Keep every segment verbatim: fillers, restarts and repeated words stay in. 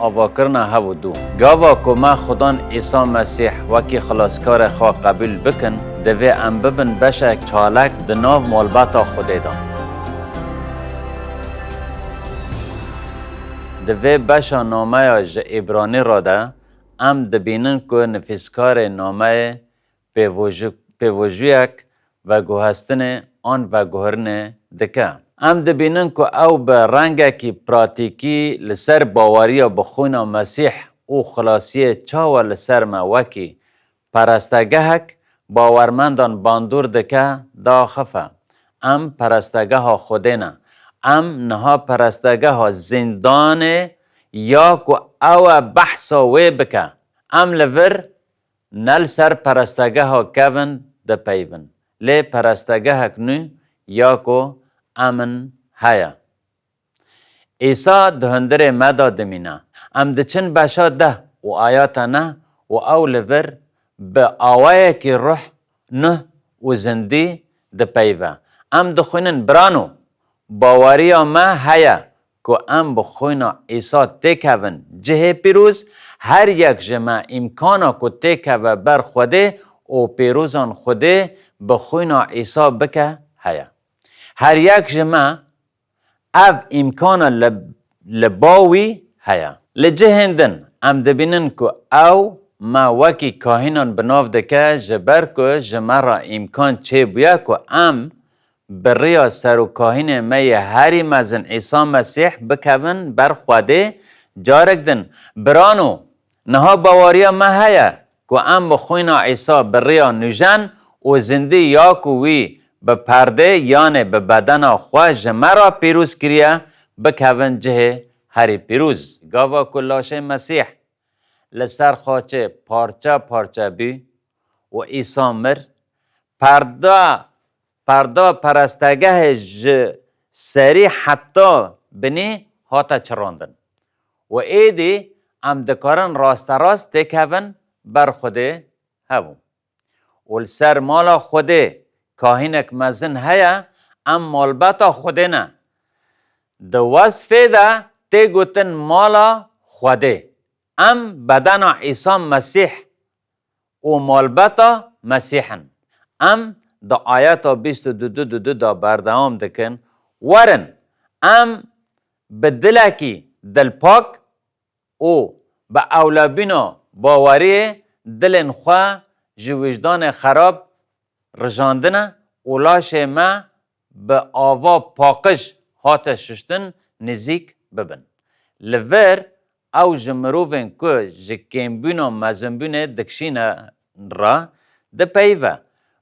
Avakirina hev û du. Gava ku me Xudan Îsa Mesîh wekî Xilaskarê xwe qebûl bikin, divê em bibin beşek çalek di nav malbeta Xwedê de. Di vê beşa nameya ji Îbranî re de em dibînin ku nivîskarê nameyê pêvoju-, pêvojuyek veguhestinê an veguhirinê dike. Em dibînin ku ew bi rengekî pratîkî li ser baweriya bi xwîna Mesîh û xilasiyê çawa li ser me wekî perestegehek bawermendan bandor dike, diaxife. Em perestegeha Xwedê ne. Em niha perestegeha zîndanê ya ku ew e behsa wê bike. Em li vir ne li ser perestegeha kevin dipeyivin. Lê perestegehek nû ya ku emin heye. Îsa di hundirê me de dimîne. Em diçin beşa deh û ayata neh û ew li vir bi awayekî ruh, nuh û zindî dipeyive. Em dixwînin, birano, baweriya me heye ku em bi xwîna Îsa têkevin cihê pîroz, her yek ji me îmkana ku têkeve ber Xwedê û pîrozan Xwedê bi xwîna Îsa bike heye. Her yek ji me ev îmkana li, li ba wî heye. Li cihên din em dibînin ku ew me wekî kahînan bi nav dike, ji ber ku ji me re îmkan çêbûye ku em bi riya serokahînê me yê herî mezin Îsa Mesîh bikevin ber Xwedê. Carek din, birano, niha baweriya me heye ku em bi xwîna Îsa bi riya nûjen û zindî ya ku wî bi perdê, yanê bi bedena xwe ji me re pîroz kiriye, bikevin cihê herî pîroz. Gava ku laşê Mesîh li ser xaçê parçe parçe bû û Îsa mir, perda, perda perestegehê ji serî heta binî hate çirandin. Û êdî em dikarin rasterast têkevin ber Xwedê hebû. Û li ser mala Xwedê kahînek mezin heye, em malbeta Xwedê ne. Di wesfê de tê gotin mala Xwedê. Em bedena Îsa Mesîh û malbeta Mesîh in. Em di ayeta bîst û du, du, du, du de berdewam dikin, werin, em bi dilekî dilpak û bi ewlebîna baweriyê dilên xwe ji wijdanê xerab rijandine û laşê me bi ava paqij hate şuştin nêzîk bibin. Li vir ew ji mirovên ku ji kêmbûna mezinbûnê dikişîne re dipeyive.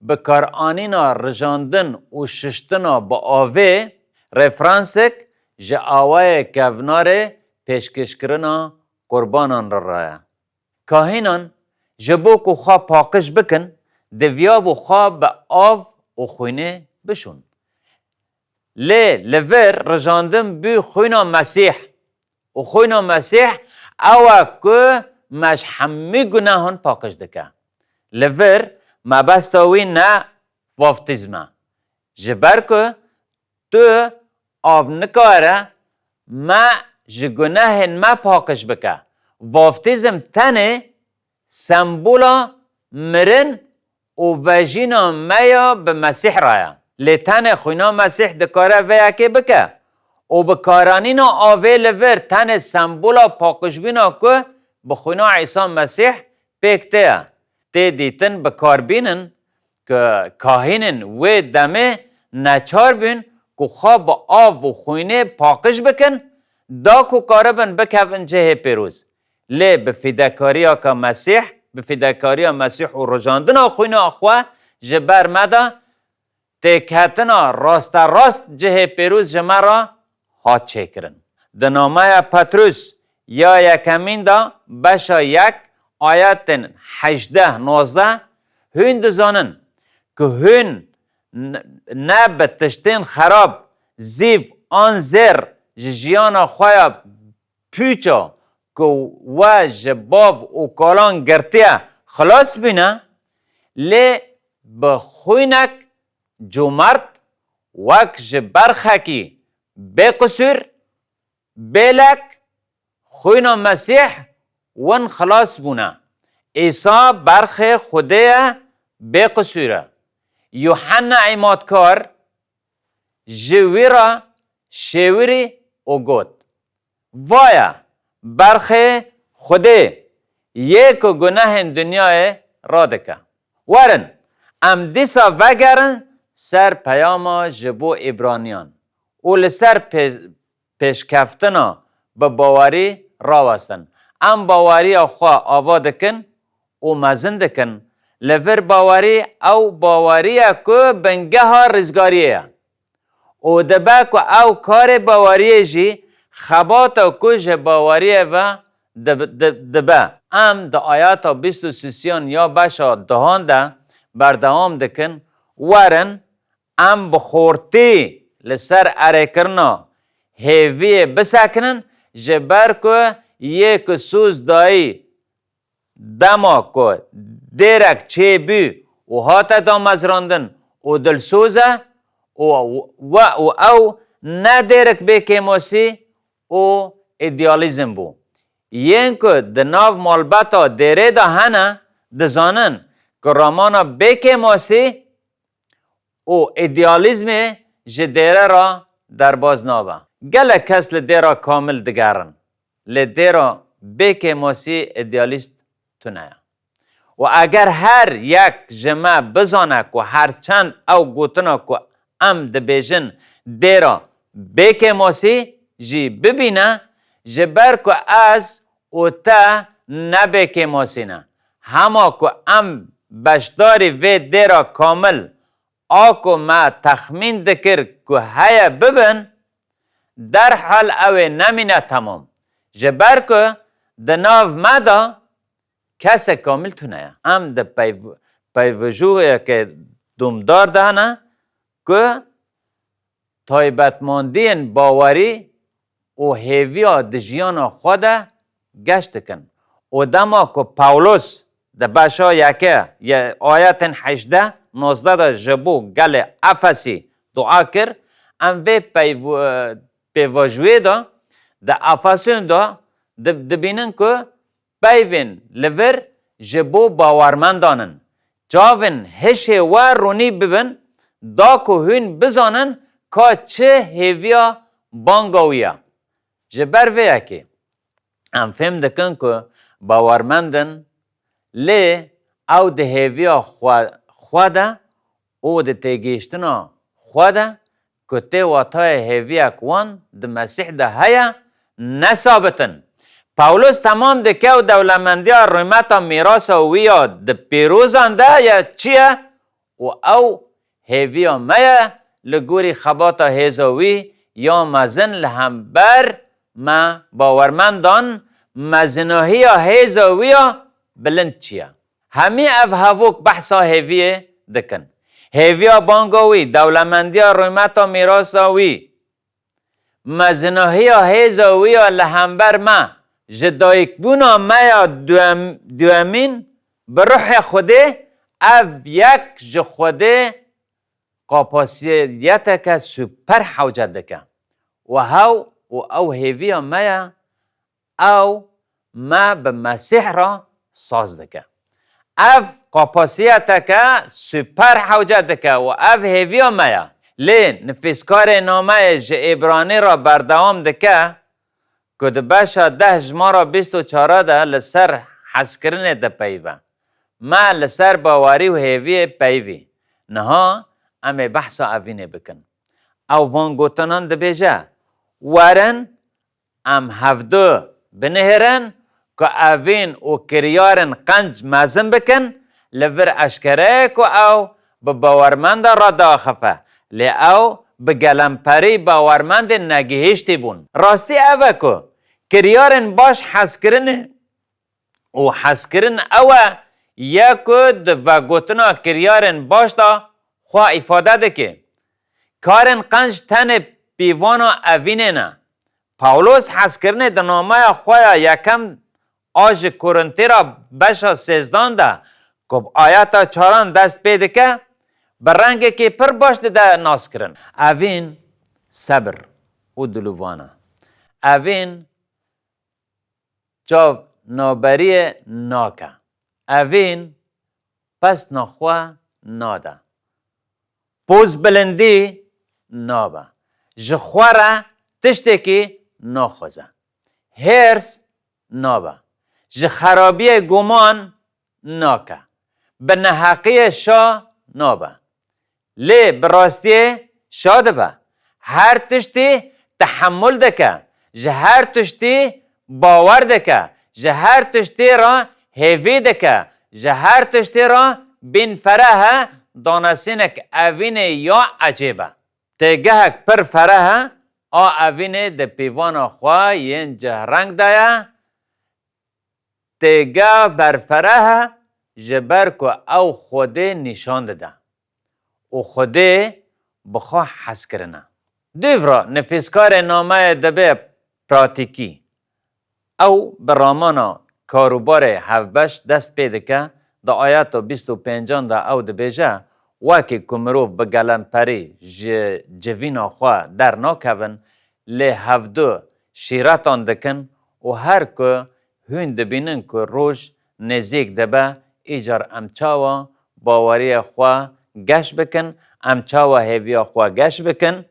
Bikaranîna rijandin û şuştina bi avê referansek ji awayê kevnarê pêşkêşkirina qurbanan re ye. Kahînan ji bo ku xwe paqij bikin, diviyabû xwe bi av û xwînê bişûn. Lê li vir rijandin bû xwîna Mesîh û xwîna Mesîh ew e ku me ji hemî gunehan paqij dike. Li vir mebesta wî ne vaftîzm e. Ji ber ku tu av nikare me ji gunehên me paqij bike. Vaftîzm tenê sembola mirin û vejîna me ya bi Mesîh re ye. Lê tenê xwîna Mesîh dikare vê yekê bike. Û bikaranîna avê li vir tenê sembola paqijbûna ku bi xwîna Îsa Mesîh pêk tê ye. Tê dîtin bikarbînin ku kahînên wê demê neçar bûn ku xwe bi av û xwînê paqij bikin, da ku karibin bikevin cihê pîroz. Lê bi fîdekariyaka Mesîh, bi fîdekariya Mesîh û rijandina xwîna xwe ji ber me de, têketina rasterast cihê pîroz ji me re hat çêkirin. Di nameya Petrûs ya yekemîn de beşa yek ayetên hejdeh nozdeh, hûn dizanin ku hûn n-, ne bi tiştên xerab, zîv an zêr ji jiyana xwe ya pûça ku we ji bav û kalan girtiye xilas bûne, lê bi xwînek cûmert, wek ji berxekî bêqisûr, bêlek, Xwîna Mesîh win xilas bûne. Îsa berxê Xwedê ye, bêqisûr e. Yuhenna Îmadkar ji wî re şêwirî û got, "Vaye, berxê Xwedê yê ku gunehên dinyayê radike." Werin, em dîsa vegerin ser peyama ji bo Îbraniyan û li ser pê-, pêşkeftina bi bawerî rawestin. Em baweriya xwe ava dikin û mezin dikin. Li vir bawerî ew bawerî ye ku bingeha rizgariyê ye. Û dibe ku ew karê baweriyê jî xebata ku ji baweriyê ve dib-, dib-, dibe. Em di ayeta bîst û sisiyan ya beşa duhan de berdewam dikin, Werin, em bi xortî li ser erêkirina hêviyê bisekinin, ji ber ku yê ku soz dayî dema ku dêrek çêbû û hate damezrandin û dilsoz e û we û ew ne dêrek bê kêmasî û îdealîzm bû. Yên ku di nav malbeta dêrê de hene, dizanin ku ramana bê kêmasî û îdealîzmê ji dêre re derbaz nabe. Gelek kes li dêra kamil digerin, lê dêra bê kêmasî îdealîst tune ye. Û eger her yek ji me bizane ku her çend ew gotina ku em dibêjin dêra bê kêmasî jî bibîne, ji ber ku ez û te ne bê kêmasî ne. Hema ku em beşdarî vê dêra kamil a ku me texmîn dikir ku heye bibin, derhal ew ê nemîne temam. Ji ber ku di nav me de kesek kamil tune ye. Em di peyv-, peyvijûyeke domdar de ne ku taybetmendiyên bawerî û hêviya di jiyana xwe de geş dikin. Û dema ku Pawlos di beşa yekê ye ayetên hejdeh nozdeh de ji bo gelê Efesî dua kir, em vê peyv-, pêvajoyê de di Efesûn de di-, dibînin ku peyvên li vir ji bo bawermendan in. Çavên hişê we ronî bibin, da ku hûn bizanin ka çi hêviya banga wî ye. Ji ber vê yekê em fêm dikin ku bawermend in, lê ew di hêviya xwe, xwe de û di têgihiştina xwe de ku tê watayê hêviyek wan di Mesîh de heye, ne sabit in. Pawlos temam dike û dewlemendiya rûmeta mîrasa wî ya di pîrozan de ye çi ye? Û ew hêviya me ye li gorî xebata hêza wî ya mezin li hember me bawermendan, mezinahiya hêza wî ya bilind çi ye? Hemî ev hevok behsa hêviyê dikin. Hêviya banga wî, dewlemendiya rûmeta mîrasa wî, mezinahiya hêza wî ya li hember me, ji dayikbûna me ya duem-, duemîn bi ruhê Xwedê, ev yek ji Xwedê kapasiyeteke super hewce dike. Û hew û ew hêviya me ye, ew me bi Mesîh re saz dike. Ev kapasiyeteke super hewce dike û ev hêviya me ye. Lê nivîskarê nameyê ji Îbranî re berdewam dike ku di beşa deh jimara bîst û çar de li ser hezkirinê dipeyive. Me li ser bawerî û hêviyê peyivî. Niha em ê behsa evînê bikin. Ew van gotinan dibêje, Werin, em hevdu binihêrin ku evîn û kiryarên qenc mezin bikin, li vir eşkere ye ku ew bi bawermenda re diaxife, lê ew bi gelemperî bawermendên negihîştî bûn. Rastî ev e ku kiryarên baş hezkirinê û hezkirin ew e ye ku di vegotina kiryarên baş de xwe îfade dike. Karên qenc tenê pîvana evînê ne. Pawlos hezkirinê di nameya xwe ya yekem a ji Korintî re beşa sêzdan de ku bi ayeta çaran dest pê dike, bi rengekî pir baş dide naskirin. Evîn sebir û dilovan e. Evîn çav naberiyê nake. Evîn pesna xwe nade. Poz bilindî nabe. Ji xwe re tiştekî naxwaze. Hêrs nabe. Ji xerabiyê guman nake. Bi neheqiyê şa nabe. Lê bi rastiyê şa dibe. Her tiştî tehemûl dike. Ji her tiştî bawer dike. Ji her tiştî re hêvî dike. Ji her tiştî re bînfereh e, danesînek evînê ya ecêb e. Têgehek pir fereh e, a evînê di pîvana xwe yên cihreng de ye. Têgeh berfereh e, ji ber ku ew Xwedê nîşan dide û Xwedê bi xwe hez kirine. Dûv re nivîskarê nameyê dibe pratîkî. Ew bi ramana karûbarê hevbeş dest pê dike, di ayeta bîst û pêncan de ew dibêje, wekî ku mirov bi gelemperî ji civîna xwe dernakevin, lê hevdu şîretan dikin û her ku hûn dibînin ku roj nêzîk dibe, îcar em çawa baweriyê xwe geş bikin, em çawa hêviya xwe geş bikin,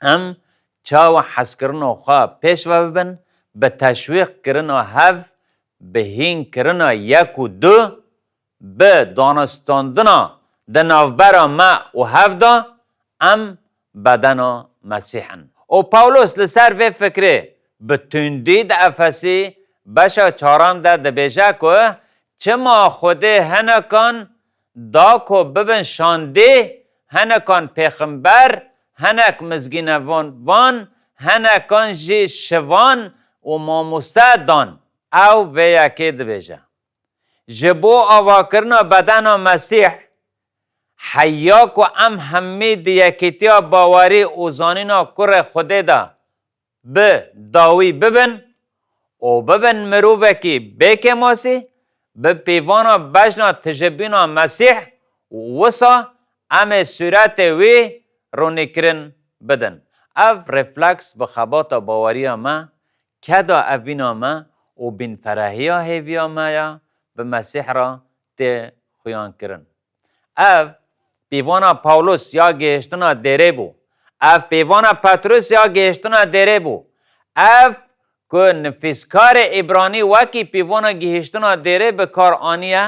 em çawa hezkirina xwe pêş ve bibin, bi teşwîq kirina hev, bi hîn kirina yek û du, bi danûstandina di navbera me û hev de, em bedena Mesîh in. Û Pawlos li ser vê fikrê bi tundî di Efesî beşa çaran de dibêje ku çima Xwedê hinekan da ku bibin şandî, hinekan pêxember, hinek mizgînevan, hinekan jî şivan û mamoste dan. Ew vê yekê dibêje. Ji bo avakirina bedena Mesîh, heya ku em hemî di yekîtiya bawerî û zanîna Kurê Xwedê de bi dawî bibin û bibin mirovekî bê kêmasî, bi pîvana bejna tijebîna Mesîh û wisa em ê sûretê wî ronîkirin bidin. Ev refleks bi xebata baweriya me, keda evîna me û bînferehiya hêviya me ya bi Mesîh re tê xuyankirin. Ev pîvana Pawlos ya gihiştina dêrê bû. Ev pîvana Petrus ya gihiştina dêrê bû. Ev ku nivîskarê Îbranî wekî pîvana gihiştina dêrê bi kar aniye,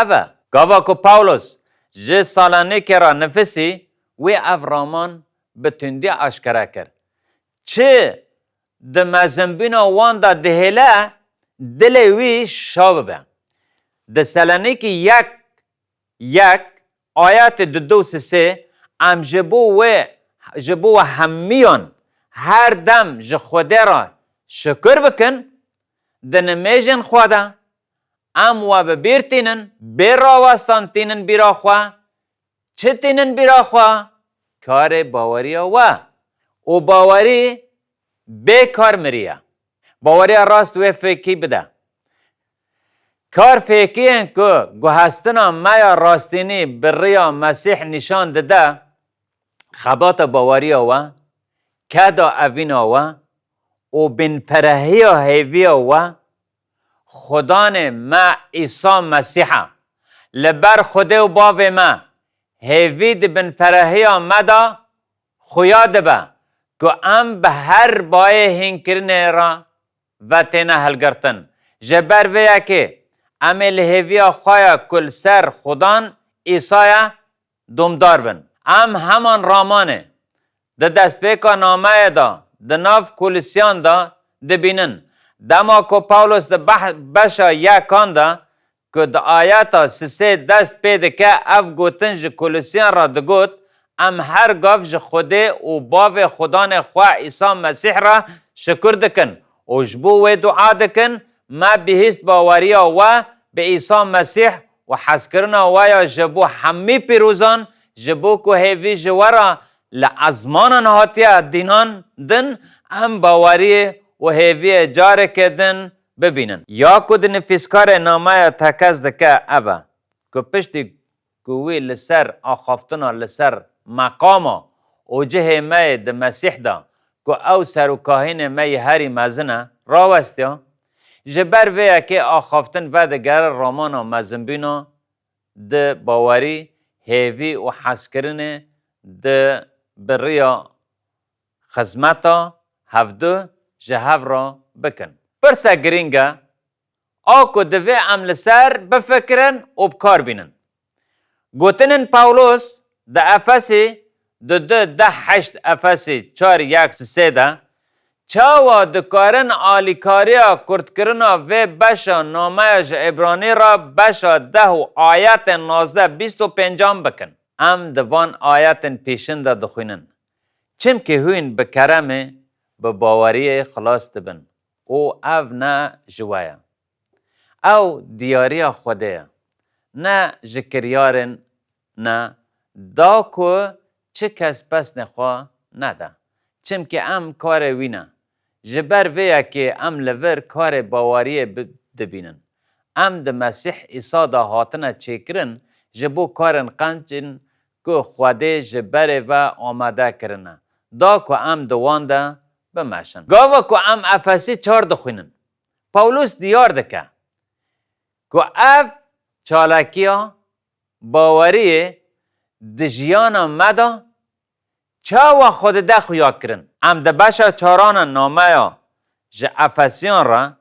ev e. Gava ku Pawlos ji Salonikê re nivîsî, wî ev raman bi tundî aşkere kir. Çi di mezinbûna wan de dihêle, dilê wî şa bibe. Di Salonikî yek, yek, ayetê dudu û sisê, em ji bo wê, ji bo we hemiyan her dem ji Xwedê re şikir bikin, di nimêjên xwe de, em we bi bîr tînin, bê rawestan tînin bîra xwe, çi tînin bîra xwe? Karê baweriya we. Û bawerî bê kar miriye. Baweriya rast wê fêkî bide. Kar fêkiyên ku guhestina me ya rastînî bi riya Mesîh nîşan dide, xebata baweriya we, keda evîna we û bînferehiya hêviya we, Xudanê me Îsa Mesîh e. Li ber Xwedê û Bavê me hêvî di bînferehiya me de xuya dibe ku em bi her bayê hînkirinê re ve têne hilgirtin. Ji ber vê yekê em ê li hêviya xwe ya ku li ser Xudan Îsa ye, domdar bin. Em heman ramanê di destpêka nameyê de di nav Kolosiyan de dibînin. Dema ku Pawlos di beh-, beşa yekan de ku di ayeta sisê dest pê dike, ev gotin ji Kolosiyan re digot, em her gav ji Xwedê û Bavê Xudanê xwe Îsa Mesîh re şikur dikin û ji bo wê dua dikin, me bihîst baweriya we bi Îsa Mesîh û hezkirina we ya ji bo hemî pîrozan, ji bo ku hêvî ji we re li ezmanan hatiye dînan din, em baweriyê û hêviyê careke din bibînin. Ya ku di nivîskarê nameya tekez dike ev e, ku piştî ku wî li ser axaftina li ser meqama û cihê me yê di Mesîh de, ku ew serokahînê me yê herî mezin e, rawestiya, Ji ber vê yekê axaftin vedigere ramana mezinbûna di bawerî, hêvî û hezkirinê di bi riya xizmeta hevdu ji hev re bikin. Pirse girîng e, a ku divê em li ser bifikirin û bi kar bînin. Gotinên Pawlos di Efesî du du deh heşt, Efesî çar yek sê de, çawa dikarin alîkariya kurtkirina vê beşa nameya ji Îbranî re beşa deh û ayetên nozdeh, bîst û pêncan bikin? Em di van ayetên pêşin de dixwînin. Çimkî hûn bi keremê, bi baweriyê xilas dibin û ev ne ji we ye. Ew diyariya Xwedê ye, ne ji kiryarên ne, da ku çi kes pesnê xwe nede. Çimkî em karê wî ne. Ji ber vê yekê em li vir karê baweriyê bi-, dibînin. Em di Mesîh Îsa de hatine çêkirin, ji bo karên qenc in ku Xwedê ji berê ve amade kirine, da ku em di wan de bimeşin. Gava ku em Efesî çar dixwînin, Pawlos diyar dike ku ev çalakiya baweriyê di jiyana me de çawa xwe dide xuyakirin. Em di beşa çarana nameya ji Efesiyan re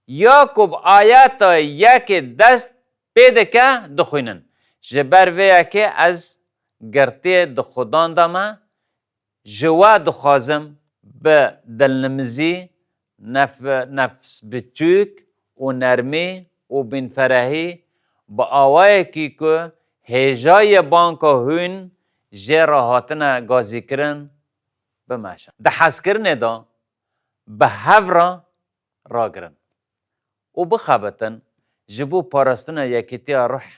ya ku bi ayeta yekê dest pê dike dixwînin. Ji ber vê yekê ez girtiyê di xudan de me, ji we dixwazim bi dilnimzî, nef-, nefsbiçûk û nermî û bînferehî, bi awayekî ku hêjayê banka hûn jê re hatine gazîkirin, bimeşin. Di hezkirinê de bi hev re ragirin û bixebitin ji bo parastina yekîtiya ruh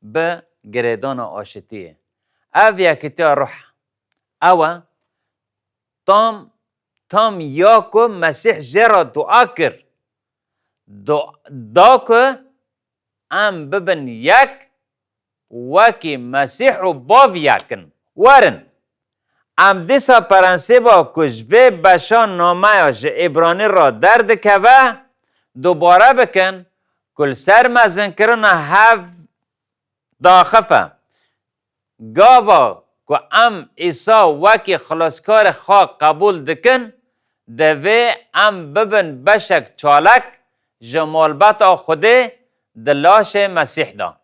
bi girêdana aşitiyê. Ev yekîtiya ruh ew e, tam, tam ya ku Mesîh jê re dua kir. Du-, da ku em bibin yek, wekî Mesîh û Bav yek in. Werin, em dîsa prensîba ku ji vê beşa nameya ji Îbranî re derdikeve, dubare bikin ku li ser mezinkirina hev daxife. Gava ku em Îsa wekî xilaskarê xwe qebûl dikin, divê em bibin beşek çalak ji malbata Xwedê di laşê Mesîh de.